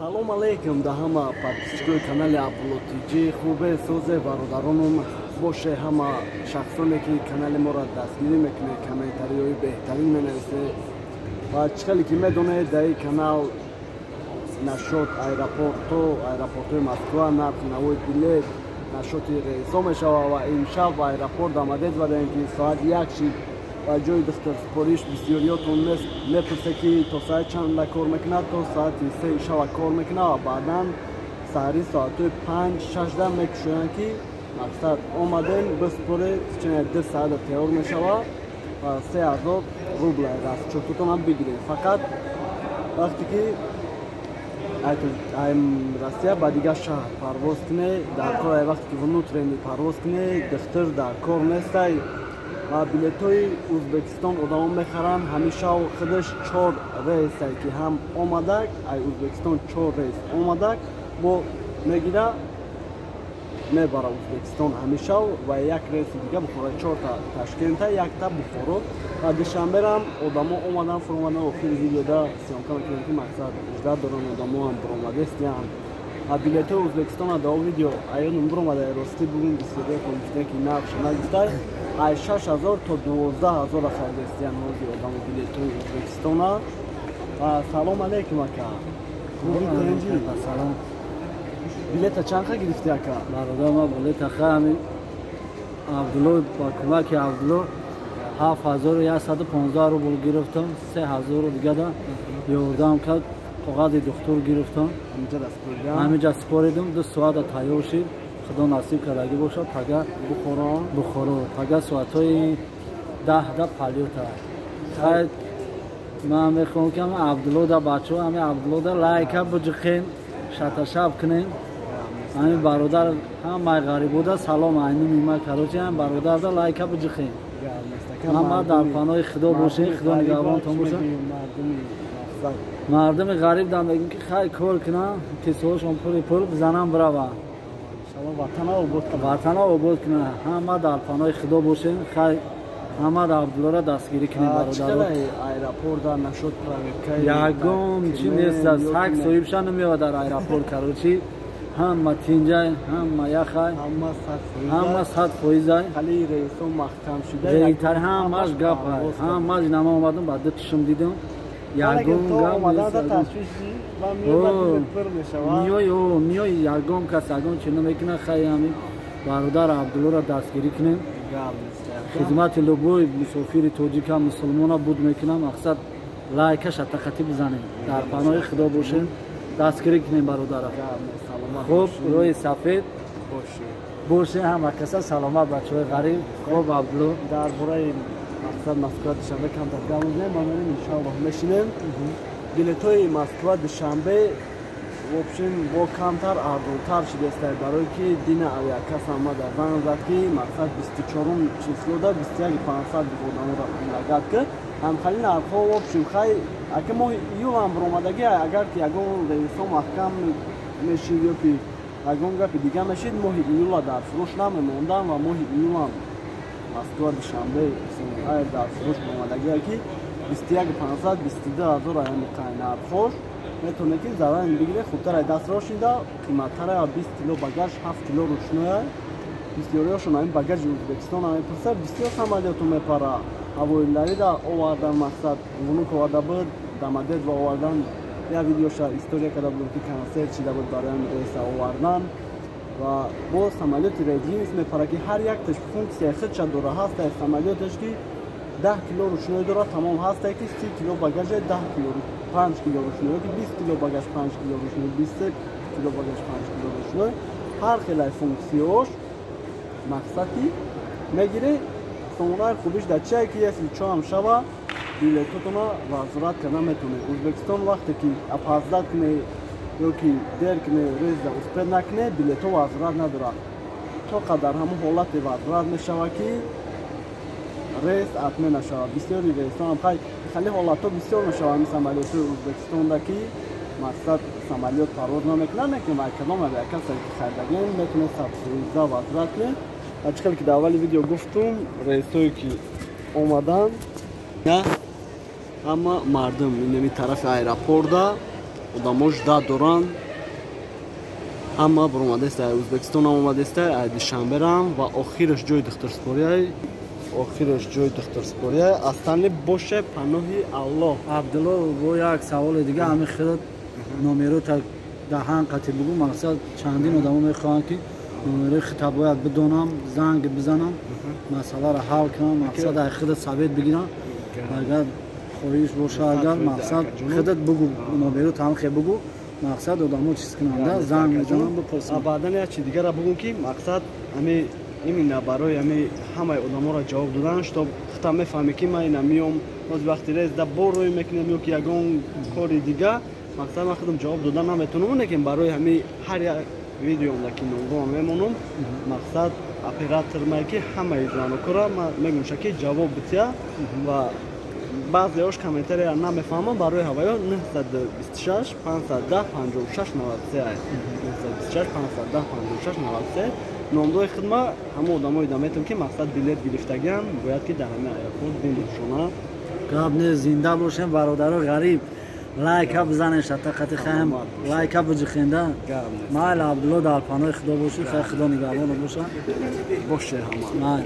Салом алейкум да ҳама подписчикои канали Абдулло ТЖ. Хубе, созе, бародаронум боше, ҳама шахсоне ки канали моро дастгирӣ мекунед, комментариҳои беҳтарин менависед. Ва чӣ хеле ки медонед, дар ин канал нашод аэропорто, аэропортҳои Москва, нархи навои билет, нашоти рейсо мешавад. Ва имшаб ба аэропорт омадед вадаем, ки соат 1 шид ва ҷои духтарсупориш бисёриётон мепурсе, ки то соат чанда кор мекунад. То соати 3 шава кор мекунад ва баъдан саҳари соатҳои 5-6 мекушоянд, ки мақсад омадем биспоред, чунин 2 соата тайёр мешавад ва 3000 рубл расчётотонам бигиред. Фақат вақте ки Россия ба дигар шаҳр парвоз кунед, дар кор, вақте ки внутренний парвоз кунед, духтур дар кор нестай. Ва билетҳои Ӯзбекистон одамо мехаранд. Ҳамешав худаш чор рейсай, ки ҳам омадак ай Ӯзбекистон, чор рейс омадак бо мегира, мебара Ӯзбекистон ҳамешав ва як рейси дига Бухоро, чорта Ташкента, якта Бухоро. Ва Душанберам одамо омадан, фуромадан. Охири видеода съёмка мекунем, ки мақсад ждат доранд одамоам, буромадестиям. Ва билетҳои Ӯзбекистона дар видео аёнум буромада. Ростӣ бугун бисёриятон гуфтем, ки нархша нагуфтай. Ай 6000 то 12 000 харидастиян ҳозир одамо билетҳои Ӯзбекистона. Ва салом алейкум, ака, хуби, тинҷӣ? Салом. Билета чанд ха гирифтӣ, ака? Бародар, ма билета ҳами Абдулло, ба кӯмаки Абдулло 7115 рубл гирифтам. 3000 дигада ёрдам кард, коғази духтур гирифтам. Ҳамиҷа супоридум, 2 соата тайёр шид. Худо насиб кардагӣ бошад, пага Бухоро. Бухоро пага соатҳои 10-да полёта. Хай, ман мехоҳам, ки ҳами Абдуллода, бачаҳо, ҳами Абдуллода лайка буҷиқем, шаташаб кунем. Ҳами бародар, ҳамаи ғарибода салом айнуми ма. Короче, ҳами бародарда лайка буҷиқем. Ҳама дар паноҳи Худо бошем, Худо нигаҳбонтон бошад. Мардуми ғариб дам мегӯм, ки хай, кор кунам, кисоҳошон пури пул бизанам, бираванд, ватана обод кунанд. Ҳама дар паноҳи Худо бошем. Хай, ҳама Абдуллоро дастгирӣ кунем, бародаро. Ягон чи нест, сак соҳибша намеояд дар аэропорт. Короче, ҳама тинҷай, ҳама яхай, ҳама 100%-ай. Рейтар ҳамаш гапай, ҳамаш нама омадам, ба ду чишм дидам, ягон гап. Миёй, ягон кас ягон чи намекунад. Хай, ҳамин бародар Абдуллоро дастгирӣ кунем. Хизмати любой мусофири тоҷика, мусулмона буд мекунам. Мақсад, лайка шатақатӣ бизанем. Дар паноҳи Худо бошем, дастгирӣ кунем бародара. Хуб, рӯи сафед боше, ҳама каса саломат, бачаҳои ғариб. Хуб, Абдулло. Дар бораи мақсад Москва Душанбе камтар гап мезанем. Ма мерем, иншоаллоҳ, мешинем. Билетҳои Москва Душанбе вообщем бо камтар арзонтар шудааст, барое ки дина авиакасса омада занг зад, ки мақсад 24-ум числода 21 500 одаморо предлагать кард. Ҳамхали нархҳо вообщем. Хай, ака, моҳи июлам баромадагӣ, агар ки ягон рейсо маҳкам мешид ё ки ягон гапи дига мешид, моҳи июла дар фурӯш намемондам. Ва моҳи июлам Москва Душанбе дар фурӯш баромадагие, ки 21 500, 22 000 аями қай нархҳош. Метавонед, ки заранее бигиред, хубтар ай дастро шида, қиматтар. 20 кило багаж, 7 кило ручное. Бисёриҳошон ҳамин багажи Ӯзбекистон мепурсад. Бисёр самолёту мепара, ҳавоиларида овардан, мақсад Внук оварда буд, Домодедово овардан. Як видеоша история карда будем, ки концерт шида буд, барои рейса овардан. Ва бо самолёти Red Wings мепара, ки ҳар якташ функсияи худша дора. Ҳастае самолёташ, ки 10 кило ручной дорад, тамом. Ҳастае, ки 30 кило багаже, 10 кило, 5 кило ручной, ёки 20 кило багаж, 5 кило ручной, 23 кило багаж, 5 кило ручной. Ҳар хелай функсияош. Мақсад ки мегирӣ, сомонаи хубиш дар чие, ки если чоам шава, билетотона возврат карда метавонед. Ӯзбекистон вақте ки опоздать кунед ё ки дер кунед, рейса успеть накунед, билетҳо возврат надорад. То қадар ҳамон ҳолате возврат мешавад, ки рейс отмена шавад. Бисёри рейсҳоам хай, хеле ҳолатҳо бисёр мешавад ҳамин самолётҳои Ӯзбекистонда, ки мақсад самолёт парвоз намекунад. Лекин вай кадом авиакасса ки харидагем, метавонед 100% возврат кунед. Ва чӣ хеле ки дар аввали видео гуфтум, рейсҳое ки омаданд, ҳама мардум инами тарафи аэропорта. Одамо ждать доранд. Ҳама баромадеста, Ӯзбекистонам омадеста, Душанберам ва охираш ҷои духтурспорияй. Охираш ҷои духтурспорияй. Астани боше, паноҳи Аллоҳ. Абдулло, бо як саволи дига, ҳамин хелат номерота даҳан қати бугӯ. Мақсад, чандин одамо мехоҳанд, ки номерои хита бояд бидонам, занг бизанам, масъаларо ҳал кунам, мақсад, ай худат совет бигирам. Агар хоҳиш боша, агар мақсад, худат бугӯ, номеро тамхе бугӯ, мақсад, одамо чиз кунанда, занг мезанам, бипурсам. Баъдан як чи дигара бугӯм, ки мақсад, ами именно барои ами ҳамаи одаморо ҷавоб додан, чтоб хута мефаҳмӣ, ки ман ина миём, ҳози вақти резда бор рӯй мекунем ё ки ягон кори дига, мақсад, ман худам ҷавоб додан наметавонам, лекин барои ҳами ҳар як видеомда, ки номроам мемонам, мақсад, оператор май, ки ҳамаи звонокора ман мегӯмша, ки ҷавоб бития. Ва баъзеош комментария намефаҳмам, барои ҳаваё 926 510 56 93, 926 510 56 93 номдои хидма. Ҳама одамои да метавон, ки мақсад, билет гирифтагиам, бояд ки дар ҳамин аэропорт бимоншона. Гап не, зинда бошем, бародаро. Ғариб, лайка бизанем, шатақати хаем, лайка биҷихенда. Майли, Абдулло, дар паноҳи Худо бошӣ, хай, Худо нигаҳбонат боша. Боше ҳама. Майли.